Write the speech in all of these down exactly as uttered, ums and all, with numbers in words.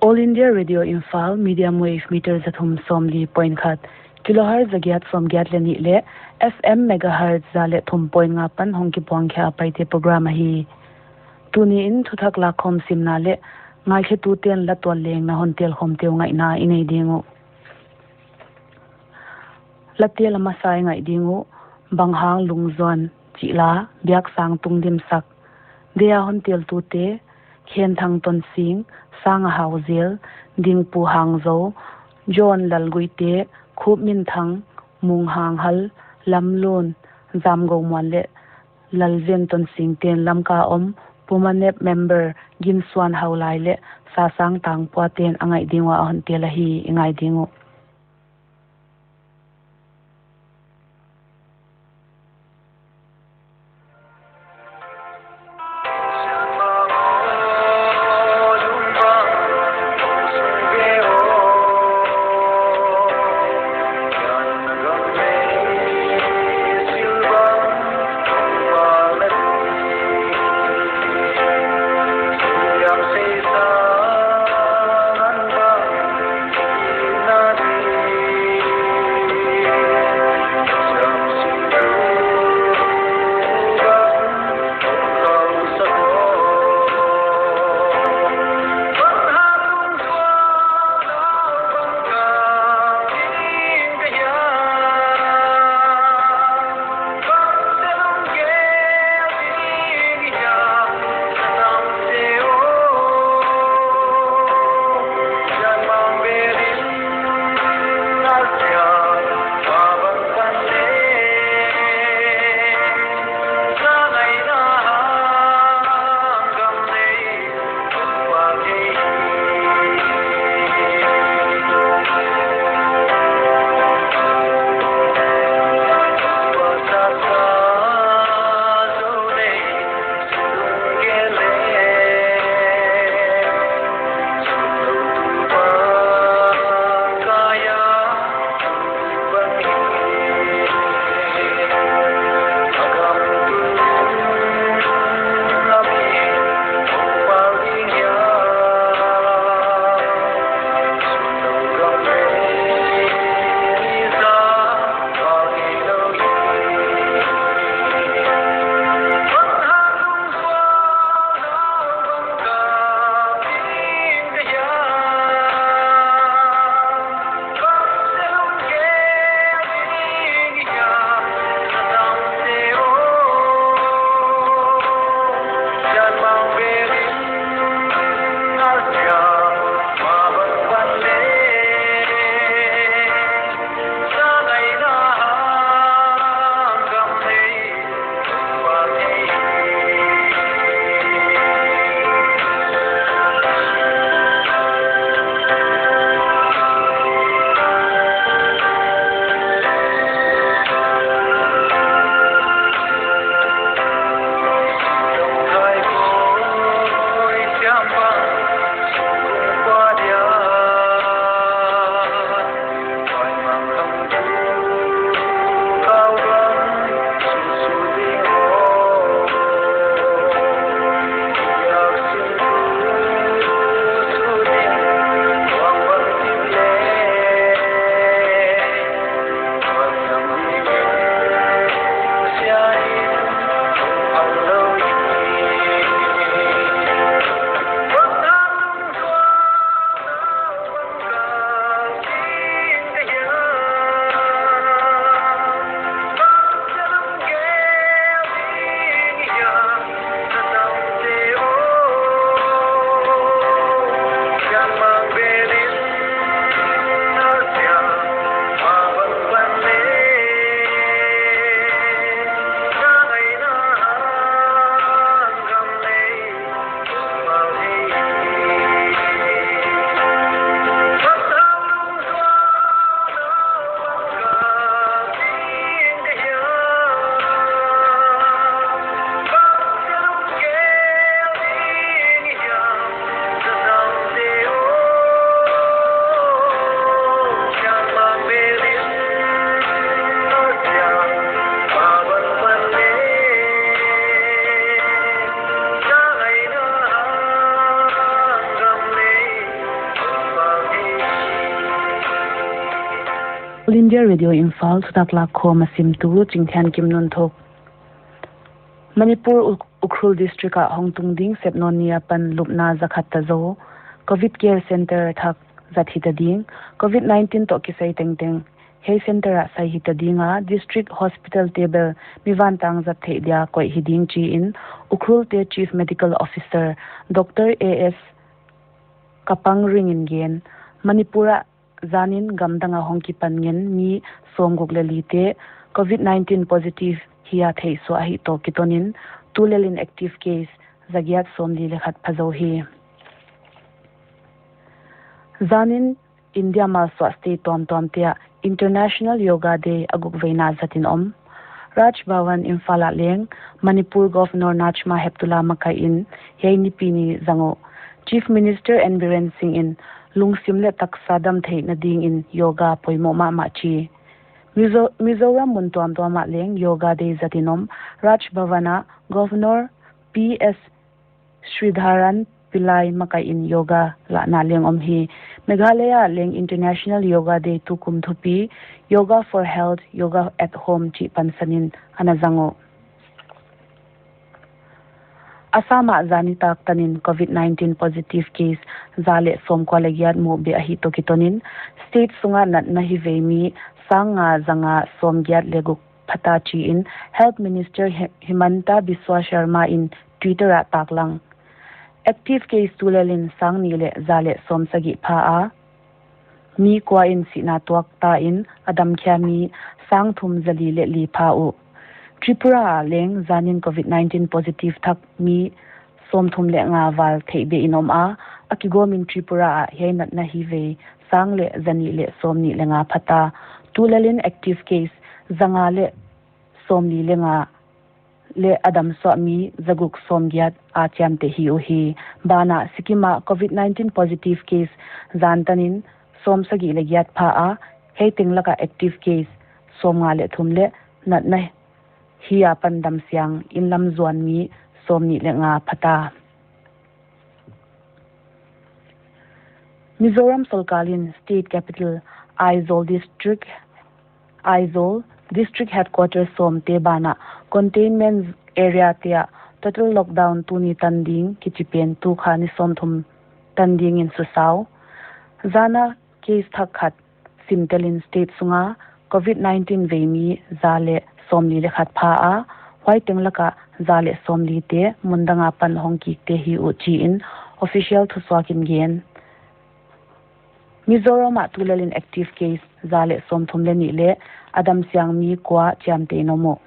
All India Radio Imphal, medium wave meter za thum sawmli point khat, kilohertz za giat sawmgiat leh nih leh F M megahertz za leh thum point nga pan hong kipuang khia Paite program ahi. Tuni in thuthak lakkhawm simna leh ngaikhetute'n la tual lengna hon telkhawmte uh ngaihna i nei ding uh. Late la masa i ngaih ding uh, Banghang Lungzuan chih la, Biaksang Tungdimsak. Dia hon teltute, Khenthang Tonsing, Sanga Hauzel, Dingpu Hangzo, John Lalguite, Khupminthang, Mung Hanghal, Lamlun, Zamgomuan leh Lalven Tonsingte'n Lamka om, Pumanep member Ginsuan Haulai leh Sasang Tangpuate'n a ngaih ding ua a hon tel ahi, i ngai ding uh. All India Radio Imphal, thutak lakkhawm a simtu Chingthiankim Nunthuk. Manipur Uk-, Ukhrul District ah hongtung ding September ni apan lupna zakhat ta zou Covid Care Center thak zat hita ding. Covid nineteen toh kisai tengteng hiai center ah sai hita ding a, district hospital te bel mi vantang zat theih dia koih hi ding chi in Ukhrul te Chief Medical Officer Doctor A S Kapangring in gen. Manipur ah zanin gamdang a hong kipan ngen mi sawmguk leh li te Covid nineteen positive hi a theihsuah ahih toh kiton in tulel in active case zagiat sawmli leh khat pha zou hi. Zanin India malsuah state tuamtuam te ah International Yoga Day a guk veina zat in om. Raj Bhavan Imphal ah leng Manipur Governor Najma Heptulla makaih in hiai nipi ni zang uh. Chief Minister N Biren Singh in lungsim leh taksa damtheihna ding in yoga poimoh mahmah chi. Mizo-, Mizoram mun tuamtuam ah leng Yoga Day zat in om. Raj Bhavan ah Governor P S Sridharan Pillai makaih in yoga lahna leng om hi. Meghalaya ah leng International Yoga Day tukum thupi Yoga for Health, Yoga at Home chih pansan in ana zang uh. Assam ah zanitak tan in Covid nineteen positive case za leh sawmkua leh giat muh beh ahih toh kiton in state sung ah natna hi vei mi sang nga za nga sawmgiat leh guk pha ta chi in Health Minister Hi-, Himanta Biswa Sharma in Twitter ah taklang. Active case tulel in sang nih leh za leh sawmsagih pha a, mi kua in sihna tuak ta in a damkhia mi sang thum za li leh li pha uh. Tripura ah leng zanin Covid nineteen positive thak mi sawmthum leh nga val theih beh in om a, a kigawm in Tripura ah hiai natna hi vei sang leh za nih leh sawmnih leh nga pha ta. Tulel in active case za nga leh sawmli leh nga leh a damsuah mi za guk sawmgiat a chiamteh hi uhi. Banah Sikkim ah Covid nineteen positive case zan tan in sawmsagih leh giat pha a, hiai teng lak ah active case sawmnga leh thum leh natna hi a pan damsiang in lam zuan mi sawmnih leh nga pha ta. Mizoram sorkar in state capital Aizawl district, Aizawl district headquarters sawm te banah containment area te ah total lockdown tuni tan ding kichi pen tu kha ni sawmthum tan ding in susau. Zana case thak khat simtel in state sunga Covid nineteen vei mi za leh sawmli leh khat pha a, huai teng lak ah za leh sawmli te mundang a pan hong kik te hi uh chi in official thusuak in gen. Mizoram ah tulel in active case za leh sawmthum leh nih leh a damsiang mi kua chiamteh in om uh.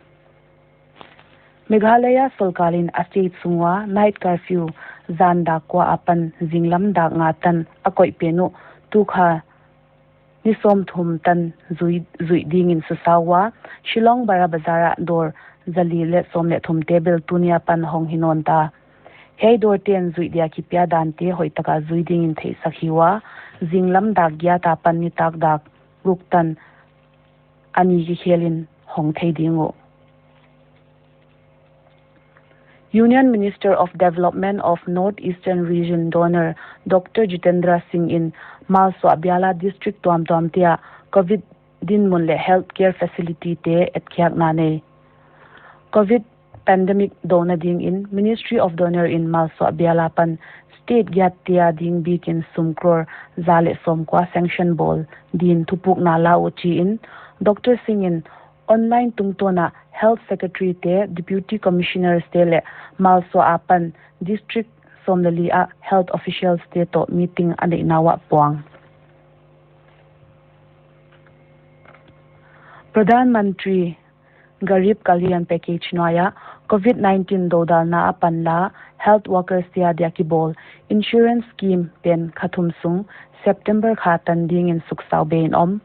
Meghalaya sorkar in a state sung ua night curfew zan dak kua apan zinglam dak nga tan a koih pen uh tu kha ni sawmthum tan zui, zuih ding in susau ua, Shillong Barabazar ah dawr za li leh sawm leh thum te bel tuni apan hong hi nawn ta. Hiai dawr ten zuih dia kipia dan te hoihtak a zui ding in theihsak hi ua, zinglam dak giat apan nitak dak guk tan a ni kikhel in hong thei ding uh. Union Minister of Development of North Eastern Region DoNER Doctor Jitendra Singh in malsuah biala district tuamtuam te ah Covid dinmun leh healthcare facility te etkhiakna nei. Covid pandemic douna ding in Ministry of DoNER in malsuah biala pan state giat te a ding bik in sum crore za leh sawmkua sanction bawl din thupukna la uh chi in Doctor Singh in online tungtawn ah Health Secretary te, Deputy Commissioners te leh malsuah apan district sawm leh li ah health officials te toh meeting a neihna uah puang. Pradhan Mantri Garib Kalyan Package nuai ah Covid nineteen dodalna apan la health workers te adia kibawl insurance scheme pen kha thum sung September kha tan ding in suksau be in om.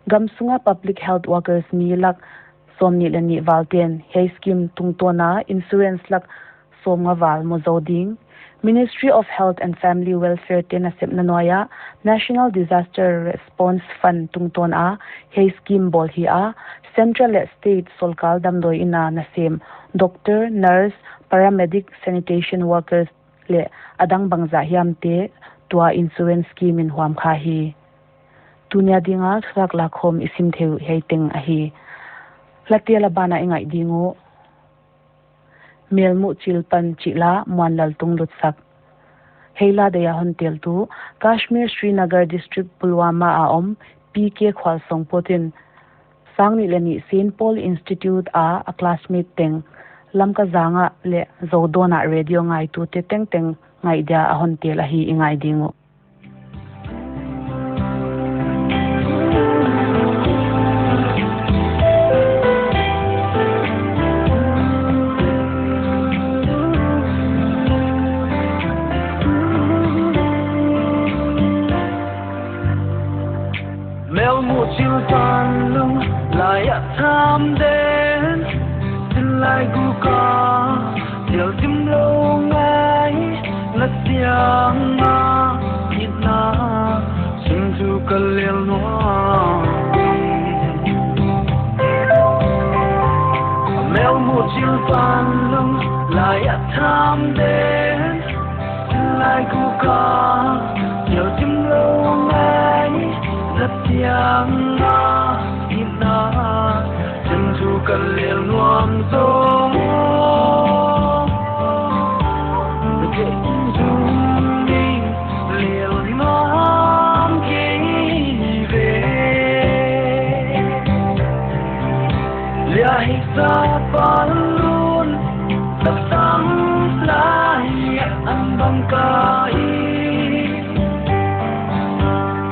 Gam sunga public health workers mi lak sawmnih leh nih val ten hiai scheme tungtawn a insurance lak sawmnga val mu zou ding. Ministry of Health and Family Welfare te nasepna nuai ah National Disaster Response Fund tungtawn a hiai scheme bawl hi a, central leh state sorkar damdawi in a nasem doctor, nurse, paramedic, sanitation workers leh adang bangzah hiam te tua insurance scheme in huam kha hi. Tuni a dinga thuthak lakhawm i sim theih uh hiai teng ahi. Lattel a ban ah i ngaih ding uh. Melmuh Chilpan chih la Muanlal Tung lutsak. Hiai la deih a hon teltu Kashmir Srinagar District Pulwama a om P K Khualsongput in sang nih leh nih Saint Paul Institute a a classmate teng Lamka zang ah leh Zodawn ah radio ngaitute tengteng ngaih dia a hon tel ahi, i ngaih ding uh. Melmuh Chilpan lung lai a tham den, sin lai guk a, tel dim lou ngai, na chiang a, itna, sin thu ka lel nuam. Melmuh Chilpan lung lai a tham den, lai guk a, tel dim lou ngai, na chiang a, itna, sin thu ka lel nuam zaw. Zung ding lel nuam kei ve. Lia hisa palun, tak sang lai an bang kai.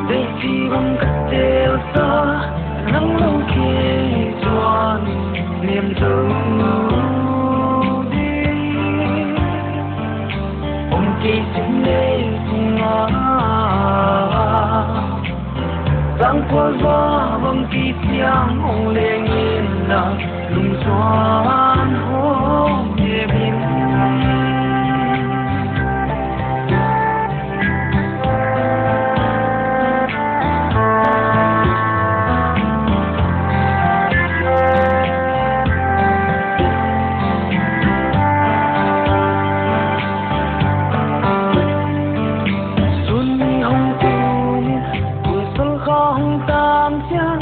Dei chi bang ka tel sa, nang lou kei zuan, nem zo ding. Om kei sin lei sunga. Zangkhual va bang ki chiang ong leng in na lungsuan hong ne bin. Sun ni hong tun in, kum sol kha hong tam chiang,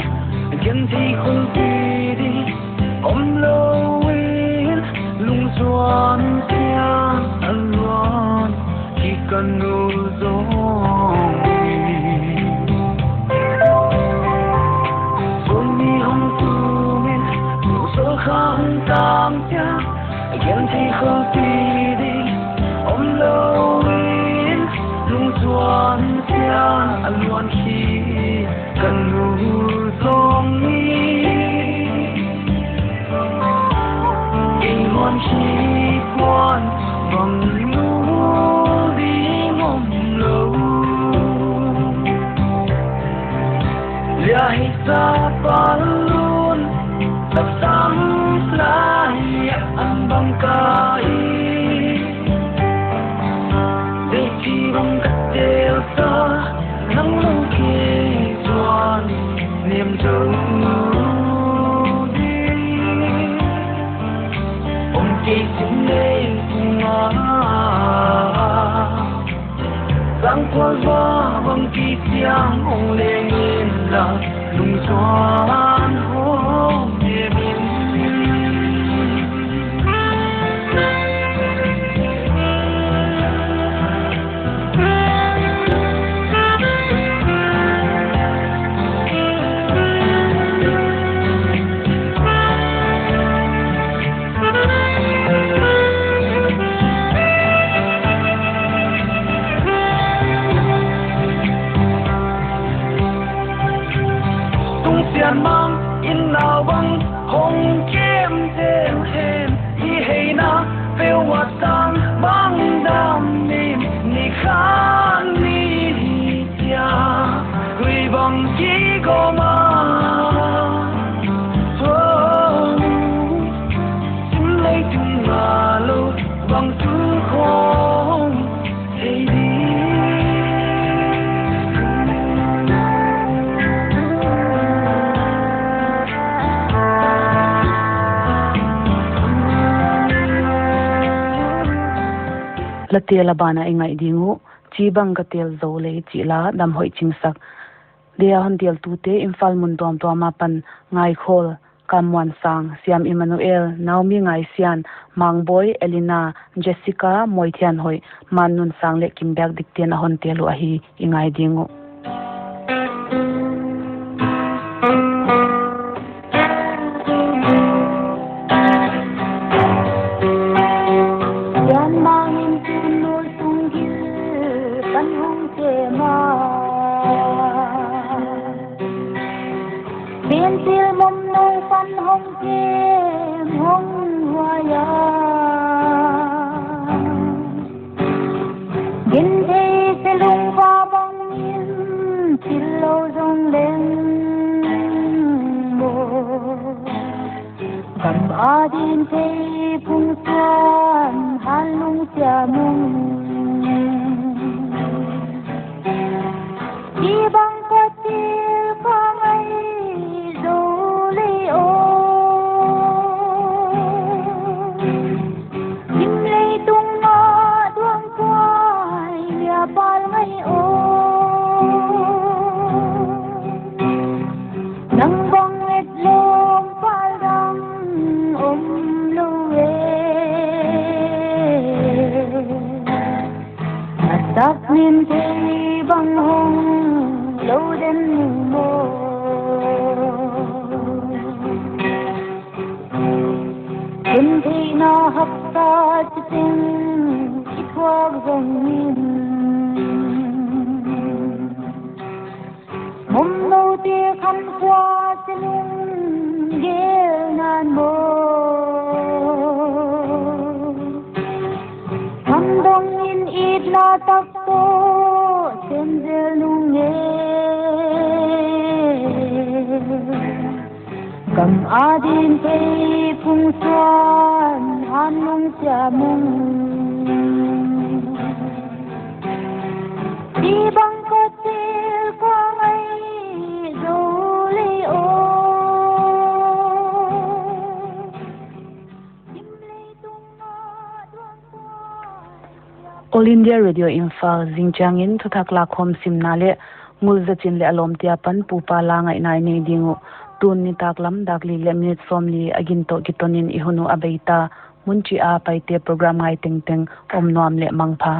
gen thei khol pi ding om lou in, lungsuan chiang a luan ki ka nu zong. Sun ni hong tun in, kum sol kha hong tam chiang, gen thei khol pi ding om lou in, lungsuan chiang a luan khi ka nu zong ni. Kei luan khi kuan bang nu ding om lou. Lia hisa palun, tak sang lai an bang kai. Dei chi bang ka tel sa, nang lou kei zuan, nem zo ding. Om kei sin lei sunga. Zangkhual va bang ki chiang ong leng in la, lungsuan hong ne bin. Tung sian mang in nau bang hong kem zel hen, i heina peuh a tang bang dam in, ni khan ni hi chia, tui bang ki gom a. Oh, sim lei tung a lou bang tu khong. Lattel a ban ah i ngaih ding uh, Chi bang ka tel zou lei chih la Damhoih Chingsak. Dia hon teltute Imphal mun tuamtuam apan Ngaikhawl, Kammuansang, Siam Emmanuel, Naomi Ngaisian, Mangbawi, Elina, Jessica, Moithianhoih, Mannunsang leh Kimbiakdik te'n a hon tel uh ahi, i ngai ding uh. Sian mangin tun nu sung gil pan hong kem a, Sian thil mom nou pan hong kem hong huai a. Din thei se lungva bangin thil lou zong leng maw, gam a din thei phungsuan han lungsiam ung. Hih bang ka thil ka ngaih zou lei aw. Sim leitung ah duang kuai lia pal ngai aw. Nang bang et lawm pal dang om lou e. Na sak nin thei bang hong lou den ning maw. Ken theihna haksa chiteng i thuak zongin, mom noute khankhua se lunggel nan maw. Khamdongin itna tak toh sem zel nung e. Gam a din thei phungsuan han lungsiam ung. Hih bang ka thil ka ngaih zou lei aw. All India Radio Imphal, zingchiangin thuthak lakkhawm simna leh Ngulzachin leh a lawmte apan Pupa la ngaihna i nei ding uh. Tun nitaklam dak li leh minute sawmli a gin toh kitonin i hun uh a bei ta. Mun chih a Paite program ngai tengteng om nuam leh mangpha.